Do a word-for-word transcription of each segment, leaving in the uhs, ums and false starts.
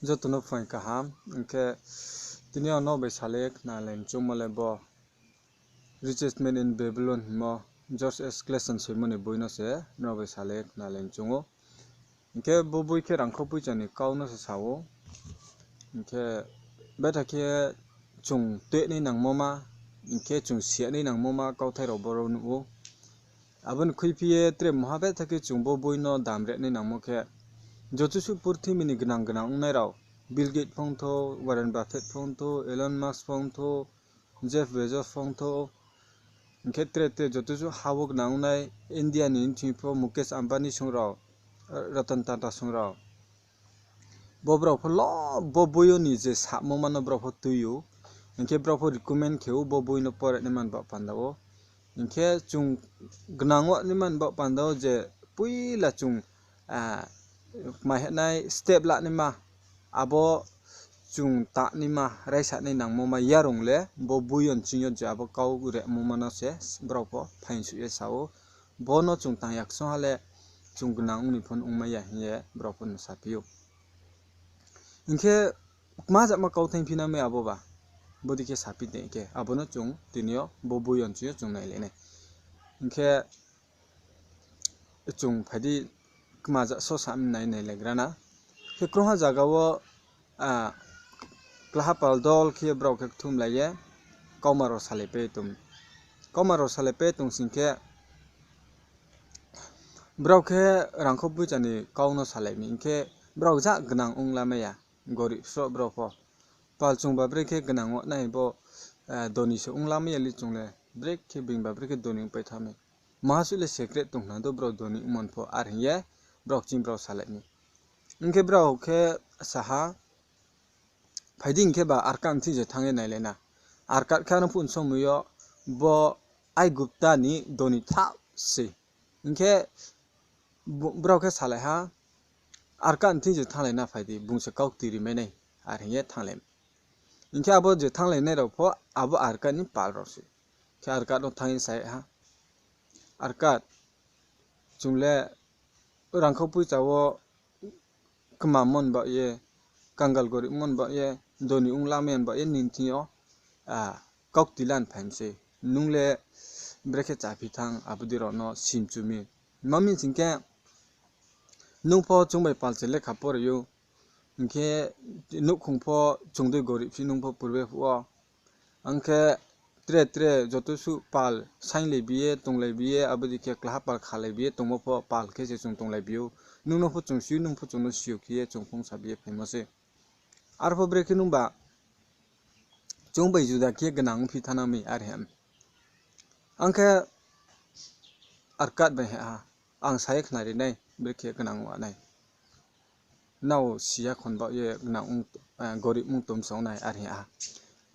Joto no phuaing kaham, hing khe tini yo nrao bai salai ye khnalai ni choungmo le bo Richest Man in Babylon hingmo George S Clason soimo ni boi no se nrao bai salai ye khnalai ni choung ou. Hing khe bo boi khe rangkho poicha ni kau no se sa ou. Hing khe betha khe chung tuinai nangmo ma, hing khe chung siyanai nangmo ma kauthai rao boro nuh ou. Abo ni khuiphi ye tre mungha betha khe chung bo boi no dam rinai nangmo khe, joto suh purthimbi ni gnang gnang ongnai rao, Bill Gates phongthou, Warren Buffett phongthou, Elon Musk phongthou, Jeff Bezos phongthou, hing khe tre tre joto suh ha wo gnang ongnai, India ni thing pho Mukesh Ambani song rao, Ratan Tata song rao. Bo brao pho lo, bo boi yo ni je samo ma no brao pho tui ou, hing khe brao pho recommend khe ou bo boi no pore naima ni baoh panda wo. Hing khe chung gnang ong naima ni baoh panda wo je poila chung, ah, kmai hanai step la naima, abo chung tang naima, raisa nai nangmo ma yarung le bo boi yo ni ching yo je abo kau remo ma no se brao pho phaingsuh ye sa ou. Bo no chung tang ya ksong ha le chung gnang ong ni pho ongmai ya hing ye brao pho no saphi ou. Hing khe kma jama kauthai phi na mai abo ba, bodei khe saphi de hing khe abo no chung tini yo bo boi yo ni ching yo chung nailai nai. Hing khe chung phai di kma ja so sa nai nailaigra na. Khe krungha zaga wo, ah, klaha pal dol khe brao khe kthumlai ye kauma rao salaipai tong. Kauma rao salaipai tong sing khe brao khe rangkho poicha ni kau no salai mi hing khe brao ja gnang ong lamai ya, gorib sroh brao pho. Pal chung ba brekhe gnang ong nai bo, eh, doni se ong lamai ya le chung le, brekhe being ba brekhe doni ongpai tha mi. Maha suh le secret tong khna do brao doni ongmo ni pho, ar hing ye brao kching brao salai mi. Hing khe brao khe sa ha, phai di hing khe ba Arkat ni thing je thanng ye nailai na. Arkat khe ano phuh ni somoi yo bo Aigupta ni doni thaoh se. Hing khe brao khe salai ha, Arkat ni thing je thannglai na phai di, bung se kau kti rimai nai, ar hing ye thannglai. Hing khe abo je thannglainai rao pho abo Arkat ni pal rao se. Khe Arkat no thanng ye sa ha, Arkat, chung le rangkho poicha wo kmamo ni baoh ye, kangal gorib ongmo ni baoh ye, doni ong lamai ya ni baoh ye nini thing yo, ah, kau kti la ni phai mi se. Nung le brekhe chaphi thanng, abo dei rao no simchu mi. Ma mi sing khe, nung pho chung bai pal se lekha pore ou, hing khe nouhkhong pho chung dei gorib phi nung pho purbe phuh wo. Ang khe tre tre joto suh pal sainglai bi ye, tonglai bi ye, abo dei khe klaha pal khalai bi ye tongmo pho pal khe se chung tonglai bi ou. Nung no pho chung si ou, nung pho chung no si ou khe ye chung phung sa bi ye phaimo se. Arpho brekhe nung ba chung bai juda khe gnang ongphi thanng na mi, ar hing. Ang khe Arkat bai ha, ang sa ye khnari nai, brekhe gnang ong nai. Nrao si ya khon baoh ye gnang ong, eh, gorib ong tom song nai, ar hing ha.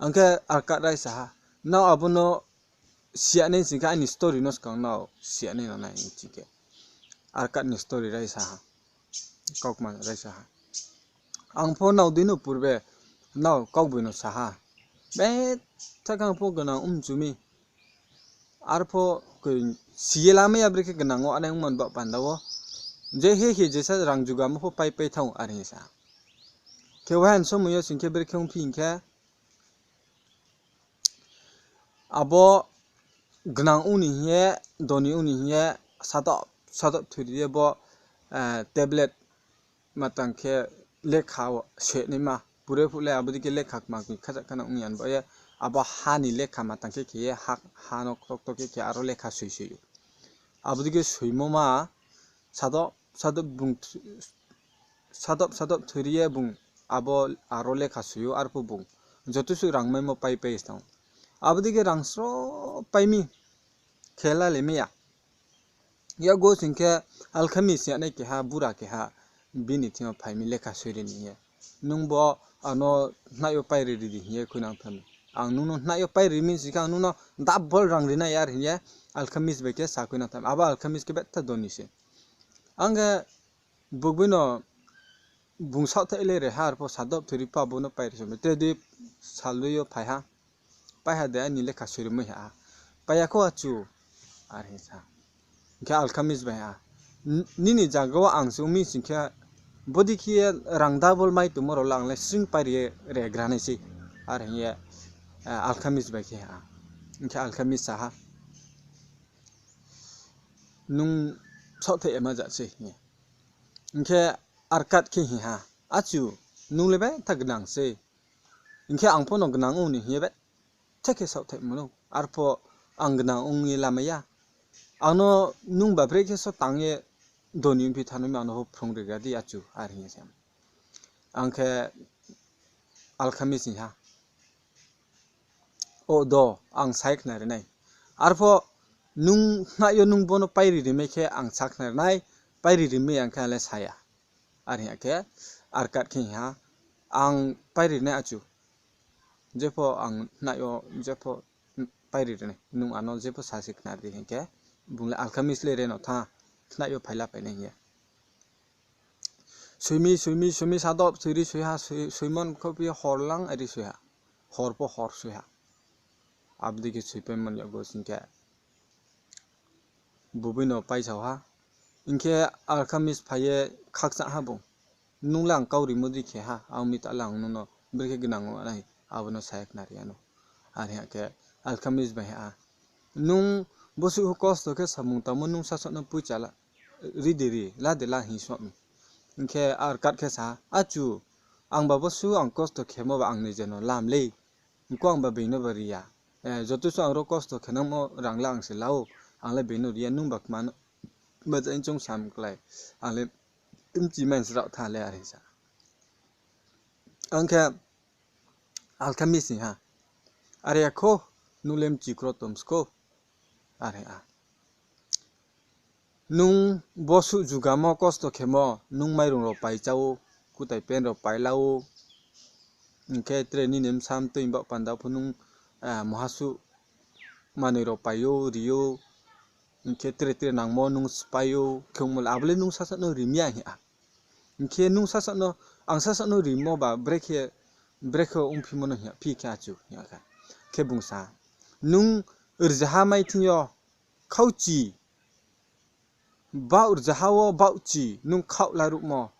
Ang khe Arkat raisa ha, nrao abo no si ya nai sing khe aini story no skang nrao si ya nai nang nai sing khe. Arkat ni story raisa ha. Kaukma raisa ha. Ang pho nrao dei no purbe nrao kaugboino sa ha. Betha khe ang pho gnang ongchu mi. Arpho si ye lamai ya brekhe gnang ong nai ongmo ni baoh panda wo. Je he he jesa rang jugamo pho paipai thanng, ar hing sa. Khe waha ni somoi yo sing khe brekhe ongphi hing khe, abo gnang ong ni hing ye, doni ong ni hing ye, sadop sadop thoiri ye bo, eh, tablet ma tang khe lekha wo soinaima. Pure phuh le abo dei khe lekha kma khe khaja khana ong ya ni baoh ye, abo ha ni lekha ma tang khe khe ye ha, ha no ktokto khe khe aro lekha soi soi ou. Abo dei khe soimo ma sadop sadop bung, sadop sadop thoiri ye bung abo aro lekha soi ou, arpho bung joto suh rang maimo paipai thanng ou. Abo dei khe rang sroh pai mi, khe lalai mai ya. Yakgo sing khe alchemist yanai keha bura keha bini thing yo phai mi lekha soi ri ni hing ye. Nung bo ano hnaih yo pai ri ri di hing ye khuinang tham. Ang nung no hnaih yo pai ri mi sing khe ang nung no double rang ri nai, ar hing ye alchemist bai khe sa khuinang tham. Abo alchemist khe betha doni se. Ang khe bugbi no bung saohthaih le re ha, arpho sadop thoiri pha bo no pai ri song mi. Tre di saloi yo phai ha. Pai ha de, aini lekha soi ri mai ha. Pai ya kho achu, ar hing sa. Hing khe alchemist bai ha, nini zaga wo ang se ong mi sing khe Bodei khe ye rang double mai tongmo rao le ang le sring pairi ye regra nai sei, are hing ye, eh, alchemist bai khe ha. Hing khe alchemist sa ha, Nung saohthaih yama ja sei, hing ye. Hing khe Arkat khe hing ha, Achu, nung le betha gnang sei. Hing khe ang pho no gnang ong ni hing ye betha khe saohthaihmo no. Arpho ang gnang ong ye lamai ya. Ang no nung ba brekhe so tang ye doni ongphi thanng mi, ang no pho phrung rigra di achu, are hing ye sa. Ang khe alchemist hing ha, O do, ang sa ye khna ri nai. Arpho nung khna yo nung bo no pairi rimai khe ang sa khna ri nai, pairi rimai ang khe ang le sa ya. Are hing ya khe Arkat khe hing ha, Ang pairi ri nai achu. Jepho ang khna yo, jepho pairi ri nai, nung ano jepho sa se khna ri di hing khe, bung le alchemist le re no thanng, khna yo phaila phai nai hing ye. Soi mi, soi mi, soi mi, sadop, soi ri soi ha, soi, soimon kho phi hor lang, ari soi ha. Hor pho hor soi ha. Abo dei khe soipaimo ni yakgu sing khe bubui no paisao ha. Hing khe alchemist phai ye khakchang ha bung. Nung le ang kau rimo dei khe ha, ang mi ta le ang nung no brekhe gnang ong nai, abo no sa ye khna ri ya no. Are hing ya khe alchemist bai ha, Nung bosuh kosto khe samung tangmo nung sasaoh no poicha la, ri de ri, la de la hing song mi. Hing khe Arkat khe sa ha, Achu, ang ba bosuh ang kosto khemo ba ang ni je no lam lei. Hing khe ang ba being no ba ri ya. Eh, joto suh ang ro kosto khenangmo rang le ang se la ou, ang le being no ri ya, nung ba kma no, ba jai choung sam klái, ang le mchi mai sraoh tha le, are sa. Ang khe alchemist hing ha, Are ya kho, nung le mchi kro tom sko, are ha. Nung bosuh jugamo kosto khemo, nung mairung rao pai chá ou, kutai pen rao pai la ou, hing khe tre nini bsa mtoi baoh panda pho nung, eh, muhasuh manoi rao pai ou, ri ou, hing khe tre tre nangmo nung sphái ou, khe ongmo le abo le nung sasaoh no ri mi ya hing ha. Hing khe nung sasaoh no, ang sasaoh no rimo ba brekhe, brekhe ongphimo no hing ya phi khe achu hing ya kha. Khe bung sa ha, Nung rzaha mai thing yo khaochi, baoh rzaha wo baohchi nung khaoh laruhmo,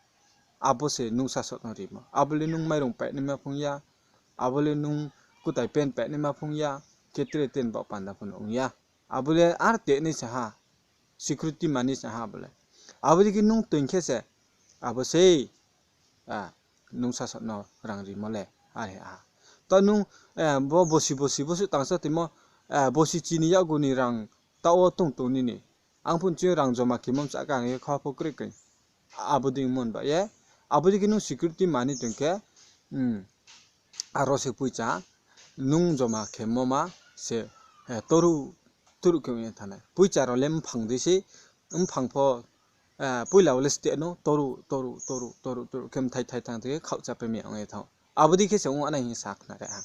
abo se nung sasaoh no rimo. Abo le nung mairung painaima phung ya, abo le nung kutai pen painaima phung ya, khe tre ten baoh panda pho no ong ya. Abo le ar tenai sa ha, security mani sa ha abo le. Abo dei khe nung toing khe se, abo sei, ah, nung sasaoh no rang rimo le, are ha. Taoh nung, eh, bo bosi bosi bosuh tangsa toimo, eh, bosi chini yakgu ni rang taoh wo tong tong nini. Ang pho nching yo rang joma khemo msa kha ang ye kha pho kroi koi. Abo dei ongmo ba ye, abo dei khe nung security mani toing khe, aro se poicha nung joma khemo ma se, eh, toruh, toruh khe ong ye thanng nai. Poicha rao le mphang dei se, mphang pho, eh, poila wo le steh no toruh, toruh, toruh, toruh, toruh khe mthai thai thanng thai khe khaoh chá pai mi ong ye thanng ou. Abo dei khe se ong nai hing sa khna ri ha.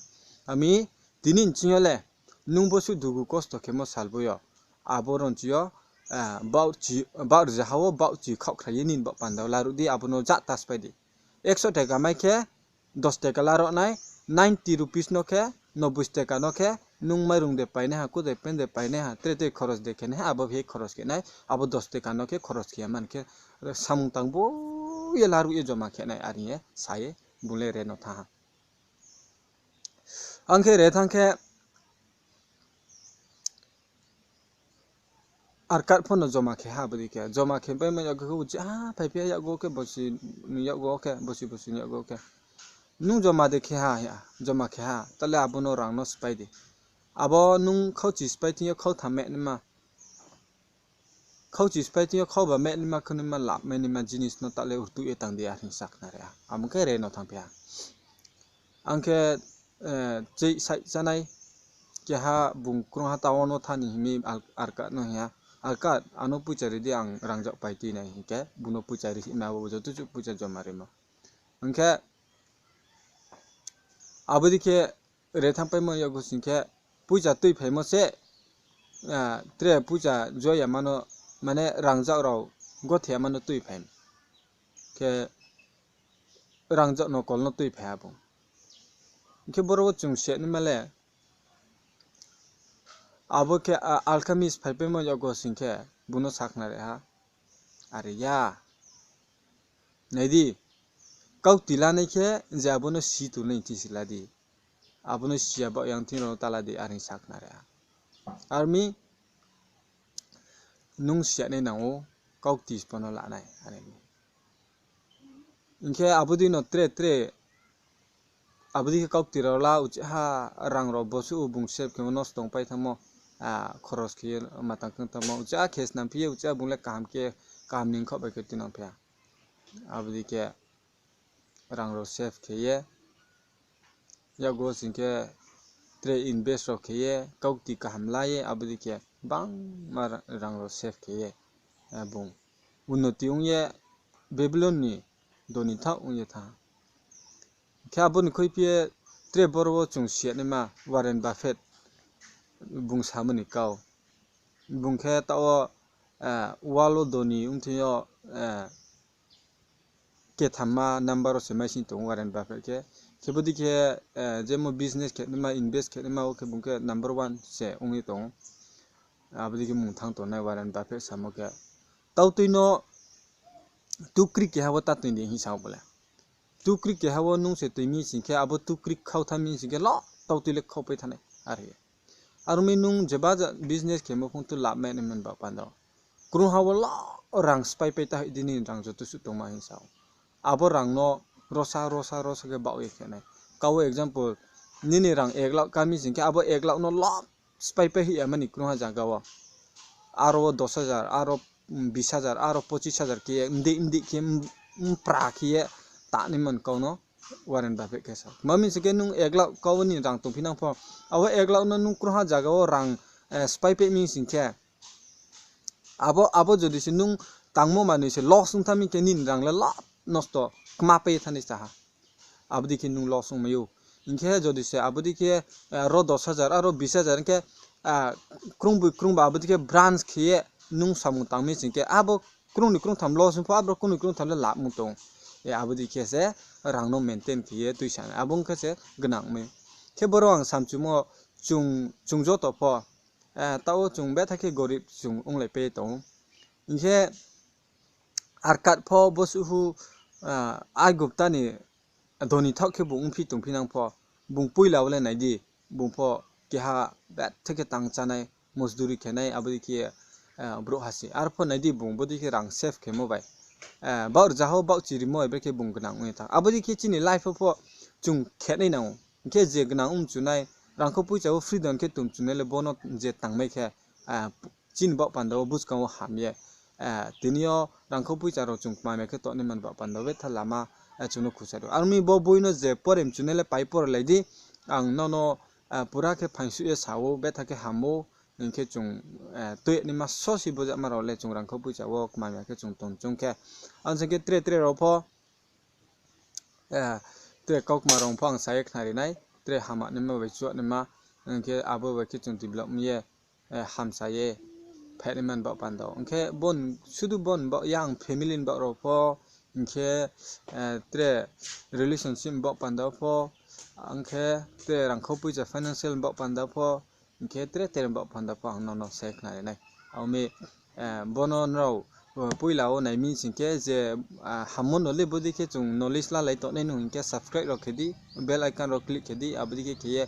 Ami tini nching yo le nung bosuh dugu kosto khemo salbo yo, abo ronchi yo, eh, baoh rzaha wo baohchi khaohkhrai ye nini baoh panda wo laruh di, abo no jahta sphái di. Ekso teka mai khe dos teka laruh nai, ninety rupees no khe, nobboi teka no khe, nung mairung de painaiha, kutai pen de painaiha, tre tre khoros de khenaiha, abo phi khoros khe nai, abo dos teka no khe khoros khe ya man khe, samung tangbo ye laruh ye joma khe nai, are hing ye sa ye bung le re no thanng ha. Ang khe re thanng khe, Arkat pho no joma khe ha, abo dei khe joma khe paimo yakgu khe uchi ha, phaiphi ya yakgu khe bosi ni yakgu khe, bosi bosi ni yakgu khe. Nung joma de khe ha, joma khe ha, ta le abo no rang no sphái di. Abo nung khaochi sphái thing yo khaotham mehnaima, khaochi sphái thing yo khaoba mehnaima, khnaima, lap mainaima jinis no ta le rtuh ye tang di, are hing sa khna ri ha. Abo khe re no thanngphi ha. Ang khe, eh, cheih saih chánai, keha bung krungha taoh wo no tha ni hing mi Arkat no hing ha. Arkat, ano poicha ri di, ang rangzag pai tui nai hing khe, bung no poicha ri hing ma, abo joto suh poicha joma rimo. Hing khe, abo dei khe re thanngpaimo yakgu sing khe, poicha tuiphaimo se, ah, tre poicha joyama no, mane rangzag rao gothe yama no tuiphai. Khe rangzag nokol no tuiphai ha bung. Hing khe boro wo chung se naima le, abo khe, ah, alchemist phaipaimo yakgu sing khe, bung no sa khna ri ha. Are ya. Nai di, kaukti lanai khe je abo no si tongnai thing si la di. Abo no si ya baoh yang thing rao no ta la di, are hing sa khnari ha. Aro mi nung si ya nai nang ou, kaukti sbo no lanai, are mi. Hing khe abo dei no tre tre, abo dei khe kaukti rao la, uchih ha rang rao bosuh wo bung save khemo nosto ongpai thanngmo, khoros khe ye ma tang khe thanngmo, uchih ha khe snam phi ye, uchih ha bung le kaham khe, kaham ni khaoh bai khe tuinang phi ha. Abo dei khe rang rao save khe ye, yakgo sing khe tre invest rao khe ye, kaukti kaham la ye, abo dei khe bangma ra-, rang rao save khe ye, bung unnoti ong ye, Babylon ni doni thaoh ong ye thanng ha. Khe abo ni khuiphi ye tre boro wo chung si ya naima Warren Buffett bung samo ni kau. Bung khe taoh wo, world wo doni ongthing yo, kethamma number wo se maising tong ou Warren Buffett khe. Khe bodei khe, jemo business khe naima, invest khe naima wo khe bung khe number one se ong ye tong ou. Abo dei khe mung thanng tongnai Warren Buffett samo khe, tautui no tukri keha wo ta tui di hing sa ou bo le. Tukri keha wo nung se tui mi sing khe, abo tukri khau tha mi sing khe, lo tautui le khaupai thanai, are. Aro mi nung jeba ja business khemo phung tu lab mai nai man ba panda wo. Krungha wo lo rang spaipai ta hoih di, nini rang joto suh tongma hing sa ou. Abo rang no rosa, rosa, rosa khe baoh ye khe nai. Kau example, nini rang ek lakh ka mi sing khe, abo ek lakh no lo spaipai hoih ya mani krungha zaga wo. Aro wo dos hajar, aro, bis hajar, aro pochis hajar khe ye, mdei mdei khe, mpra khe ye, ta nai man kau no Warren Buffett khe sa ou. Ma mi sing khe nung ek lakh kau ni rang tongphi nang pho, abo ek lakh no nung krungha zaga wo rang, spaipai mi sing khe, abo, abo jodi se nung tangmo manoi se loss ong tha mi khe nini rang le lo nosto kma pai thanai sa ha. Abo dei khe nung loss ongmai ou. Hing khe jodi se abo dei khe, ro dos hajar, aro bis hajar hing khe, krungboi krungba abo dei khe branch khe ye nung samung tang mi sing khe, abo krung ni krung tham loss ong pho, abo krung ni krung tham le lab ong tong. Abo dei khe se rang no maintain khe ye tuisa nai. Abo ong khe se gnang mi. Khe boro ang samchumo chung, chung joto pho, taoh wo chung betha khe gorib chung onglaipai tong ou. Hing khe arkat pho bosuhu, Aigupta ni doni thaoh khe bung ongphi tongphi nang pho, bung poila wo le nai di, bung pho keha betha khe tang chánai, mosduri khe nai, abo dei khe, brouhha se. Arpho nai di bung bodei khe rang save khemo bai, baoh rzaha wo baoh chirimo bai brekhe bung gnang ong ye thanng. Abo dei khe chini life wo pho chung khe nai nang ou. Hing khe je gnang ong mchu nai, rangkhou poicha wo freedom khe tong mchu nai le bo no je tangmai khe, chini baoh panda wo buskang wo ham ye, tini yo rangkhou poicha rao chung kmamya khe tongnai man baoh panda wo betha lama, chung no khusa ri ou. Aro mi bo boi no je pore mchu nai le pai pore lai di, ang nono, pura khe phaingsuh ye sa ou, betha khe ham ou, hing khe chung, tui naima sosi bojama rao le chung rangkhou poicha wo kmamya khe chung tong chung khe. Ang sing khe tre tre rao pho, tre kaukma rao pho ang sa ye khnari nai, tre hama naima bai chuah naima, hing khe abo bai khe chung develop ye, hamsa ye phaih nai man baoh panda wo. Hing khe sudu bo ni baoh ya, ang family ni baoh rao pho, hing khe, tre relationship ni baoh panda wo pho, hing khe tre rangkhou poicha financial ni baoh panda wo pho, hing khe tre tre ni baoh panda wo pho ang nono sa ye khnari nai. Abo mi, bo no nrao, poila wo nai mi sing khe je, hammo no le bodei khe chung knowledge lalai tongnai nung hing khe subscribe rao khe di, bell icon rao click khe di, abo dei khe khe ye,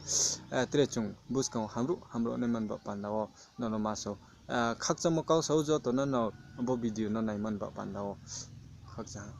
tre chung buskang wo hamruh hamruh nai man baoh panda wo nono ma sa ou. Khakchangmo kau sa ou joto no, no bo video no nai man baoh panda wo. Khakchang.